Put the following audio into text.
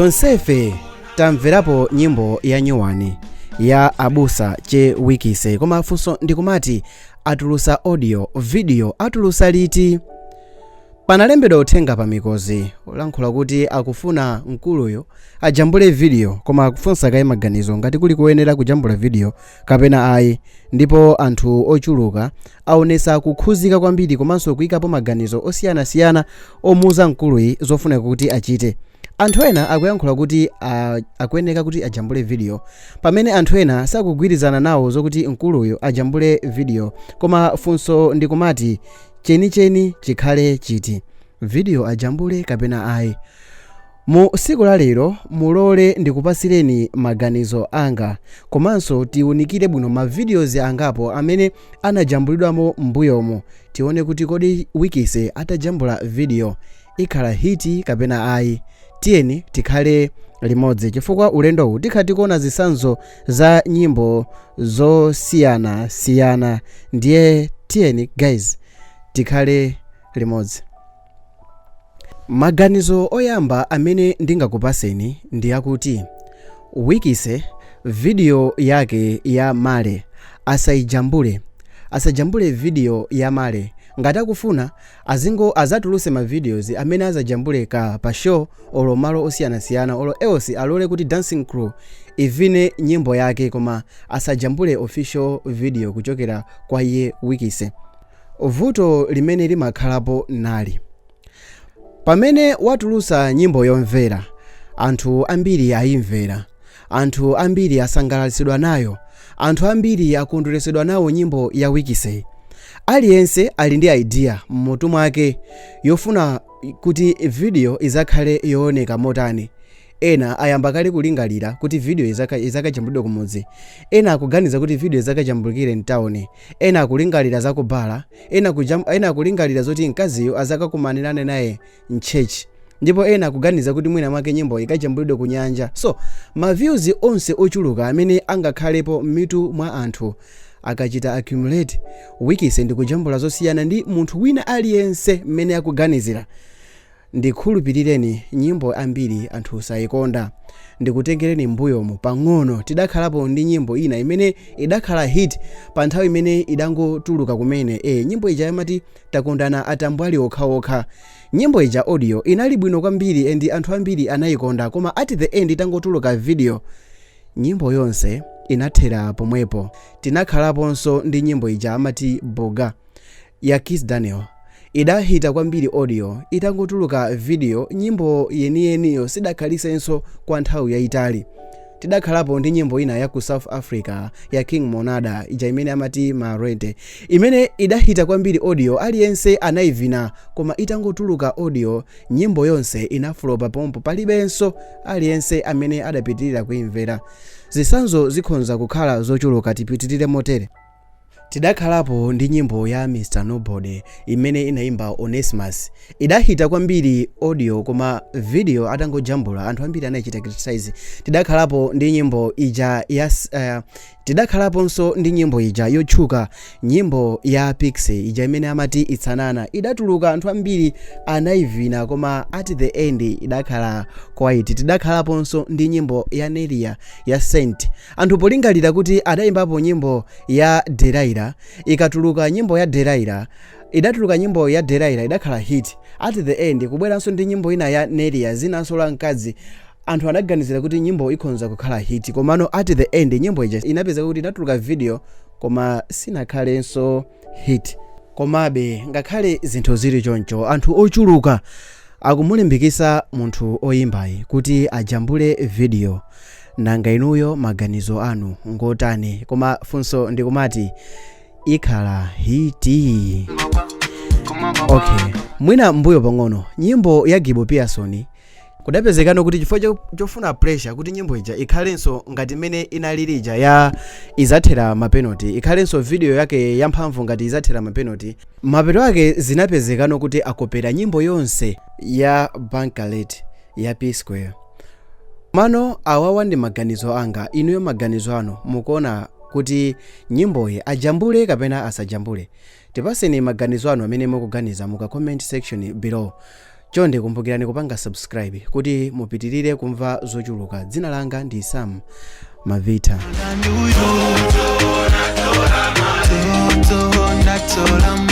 Tonsefe tamverapo nyimbo ya nyuwani ya abusa Che Wikise, koma funso ndikumati, atulusa audio, video atulusa liti? Panalembedwa uthenga pa mikozi olankhula kuti akufuna mkuluyo ajambule video, koma akufunsa kaye maganizo ngati kuli koyenera kujambula video kapena ayi. Ndipo anthu ochuluka aonesa kukhuzika kwambiri komanso kuyikapo maganizo osiyanasiyana omuuza mkuluyi zofunika kuti achite. Anthu ena akuyankhula kuti akuyeneka kuti ajambule video, pamene anthu ena sakugwirizana nawo zokuti mkuluyo ajambule video. Koma funso ndikumati, chenicheni chikhale chiti? Video ajambule kapena ayi? Mu tsiku la lero mulole ndikupasireni maganizo anga, komanso tiwunikire bwino ma videos angapo amene anajambulidwamo m'mbuyomo, tione kuti kodi Wikise atajambula video ikhala hit kapena ayi. Tiyeni tikhale limodzi, chifukwa ulendowu tikhala tikuona zitsanzo za nyimbo zosiyanasiyana. Ndiye tiyeni guys, tikhale limodzi. Maganizo oyamba amene ndingakupaseni ndi akuti Wikise video yake ya Male asayijambule, asajambule video ya Male. Ngati akufuna azingo azatuluse ma videos amene azajambule ka pa show olo malo osiyanasiyana, olo else alole kuti dancing crew ivine nyimbo yake, koma asajambule official video kuchokera kwa iye Wikise. Vuto limene limakhalapo nali: pamene watulusa nyimbo yomvera, anthu ambiri ayimvera, anthu ambiri asangalatsidwa nayo, anthu ambiri akondweresedwa nawo nyimbo ya Wikise, aliyense ali ndi idea mmutu mwake yofuna kuti video izakhale yooneka motani. Ena ayamba kale kulingalira kuti video izakajambulidwe kumudzi, ena akuganiza kuti video izakajambulikire mtawuni, ena akulingalira zakubala, ena akulingalira zoti mkaziyo azakakumanirane naye m'church, ndipo ena akuganiza kuti mwina mwake nyimbo ikajambulidwe ku nyanja. So ma views onse ochuluka amene angakhalepo m'mitu mwa anthu akachita accumulate, Wikise ndi kujambula zosiyana ndi munthu wina aliyense mmene akuganizira, ndikhulupirireni, nyimbo ambiri anthu sayikonda. Ndikutengereni mbuyomu pang'ono, tidakhalapo ndi nyimbo ina imene idakhala hit pa nthawi imene idangotuluka kumene. Nyimbo ija yamati "Takondana Atambwali Okhaokha". Nyimbo ija audio inali bwino kwambiri and anthu ambiri anayikonda, koma at the end itangotuluka video, nyimbo yonse inathera pomwepo. Tinakhalaponso ndi nyimbo ija amati "Boga" ya Kiss Daniel. Idahita kwambiri audio, itangotuluka video nyimbo yeniyeniyo sidakhalisenso kwa nthawi yayitali. Tidakhalapo ndi nyimbo ina ya ku South Africa ya King Monada ija imene amati "Marente", imene idahita kwambiri audio, aliyense anayivina, koma itangotuluka audio nyimbo yonse inafulopa pompo, palibenso aliyense amene adapitirira kuimvera. Zitsanzo zikhonza kukhala zochuluka. Tipitirire motere: tidakhalapo ndi nyimbo ya "Mr Nobody" imene inayimba Onesimus. Idahita kwambiri audio, koma video atangojambula anthu ambiri anayichita criticize. Tidakhalapo ndi nyimbo ija ya tidakhalaponso ndi nyimbo ija yotchuka, nyimbo ya Pixie ija imene amati "Itsanana". Idatuluka, anthu ambiri anayivina, koma at the end idakhala quiet. Tidakhalaponso ndi nyimbo ya "Nelia" ya Saint. Anthu polingalira kuti adayimbapo nyimbo ya "Delaila", ikatuluka nyimbo ya "Delaila", idatuluka nyimbo ya "Delaila", idakhala hit. At the end kubweranso ndi nyimbo ina ya "Nelia", zinanso la mkazi, anthu anaganizira kuti nyimbo ikhonza kukhala hit, komano at the end nyimbo ija inapeza kuti inatuluka video koma sinakhalenso hit. Komabe ngakhale zinthu zili choncho, anthu ochuluka akumulimbikisa munthu oyimbayi kuti ajambule video. Nanga inuyo maganizo anu ngotani? Koma funso ndikumati, ikhala hit? Okay, mwina mbuyo pang'ono nyimbo ya Gibo Pearson kudapezekano kuti chifukwa chofuna pressure kuti nyimbo ija ikhalenso ngati imene inalili ija ya "Izathera Mapenalty", ikhalenso video yake yamphamvu ngati "Izathera Mapenalty", mapeto ake zinapezekano kuti akopera nyimbo yonse ya "Bankalet" ya P Square. Mano awawa ndi maganizo anga. Inuyo maganizo anu mukuona kuti nyimboyi ajambule kapena asajambule? Tipaseni maganizo anu amene mukuganiza muka comment section below. Chonde kumbukirani kupanga subscribe kuti mupitirire kumva zochuluka. Dzina langa ndi Sam Mavita. Toto, ndatola.